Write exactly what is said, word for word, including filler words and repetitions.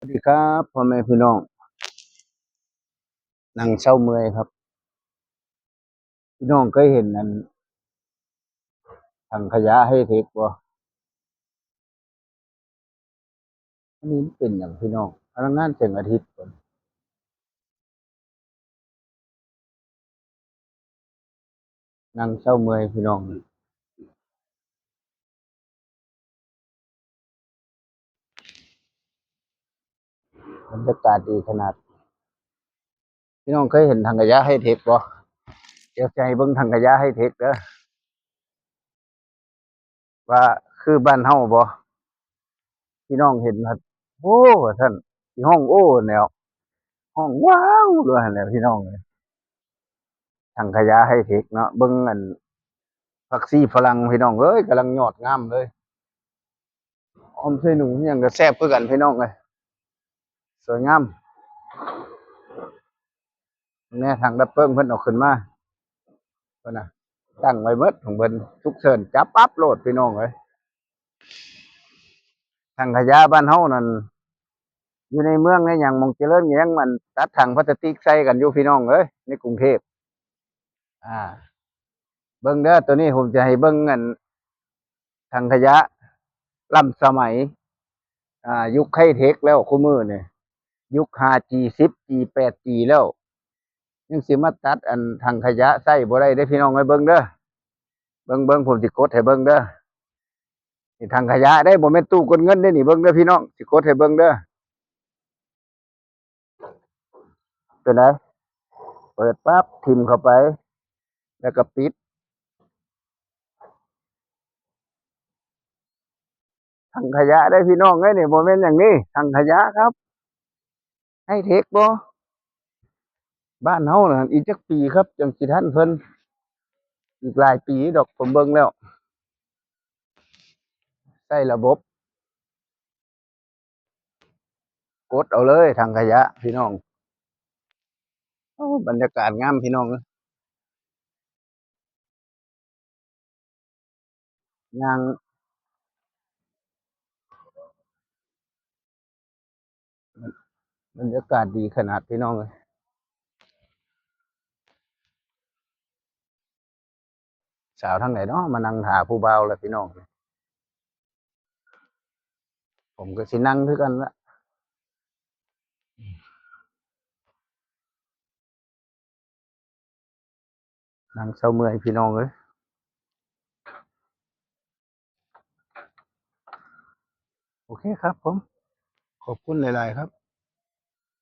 ดีครับพ่อแม่พี่น้อง นั่งเซาเมื่อยครับ พี่น้องเคยเห็นอัน ถังขยะไฮเทคบ่? อันนี้มันเป็นหยังพี่น้อง พนักงานเสาร์อาทิตย์บ่ นั่งเซาเมื่อยพี่น้อง บรรยากาศดีขนาด พี่น้องเคยเห็นถังขยะไฮเทคบ่? เดี๋ยวจะให้เบิ่งถังขยะไฮเทคเด้อ ว่าคือบ้านเฮาบ่ พี่น้องเห็นว่า โอ้ ว่าซั่น สิฮ้องโอ้แนว ฮ้องว้าวเลยหั่นแหละพี่น้องเอ้ย ถังขยะไฮเทคเนาะ เบิ่งอัน ผักชีฝรั่งพี่น้องเอ้ย กำลังยอดงามเลย ออมใส่หนูอิหยังก็แซ่บคือกันพี่น้องเอ้ย สวยงาม แน่ ถังดับเพลิงเพิ่นเอาขึ้นมา เพิ่นน่ะ ตั้งไว้เบิดของเพิ่น ฉุกเฉินจับปั๊บโลดพี่น้องเอ้ย ถังขยะบ้านเฮานั่น อยู่ในเมืองในหยังหม่องเจริญก็ยังมันตัดถังพลาสติกใส่กันอยู่พี่น้องเอ้ย ในกรุงเทพฯ อ่า เบิ่งเด้อ ตัวนี้ผมจะให้เบิ่งอัน ถังขยะล้ำสมัย อ่า ยุคไฮเทคแล้วคุมื้อนี่ ยุค ห้าจี สิบจี แปดจี แล้ว ยังสิมาตัดอันถังขยะใส่บ่ได้เด้อพี่น้องเอ้ย เบิ่งเด้อ เบิ่ง เบิ่ง ผมสิกดให้เบิ่งเด้อ นี่ถังขยะเด้ บ่แม่นตู้กดเงินเด้นี่ เบิ่งเด้อพี่น้อง สิกดให้เบิ่งเด้อ เป็นไง เปิดปั๊บ ถิ่มเข้าไป แล้วก็ปิด ถังขยะเด้พี่น้องเอ้ย นี่บ่แม่นหยังนี่ ถังขยะครับ ไฮเทคบ่ บ้านเฮาน่ะ อีกจักปีครับ จั่งสิทันเพิ่น อีกหลายปีดอก ผมเบิ่งแล้ว ใช้ระบบ กดเอาเลย ถังขยะพี่น้อง โอ้ บรรยากาศงามพี่น้องเอ้ย ย่าง บรรยากาศดีขนาดพี่น้องเอ้ย สาวทางไหนเนาะ มานั่งถ่าผู้บ่าวแล้วพี่น้อง ผมก็สินั่งคือกันละ นั่งเซาเมื่อยพี่น้องเอ้ย โอเคครับผม ขอบคุณหลายๆครับ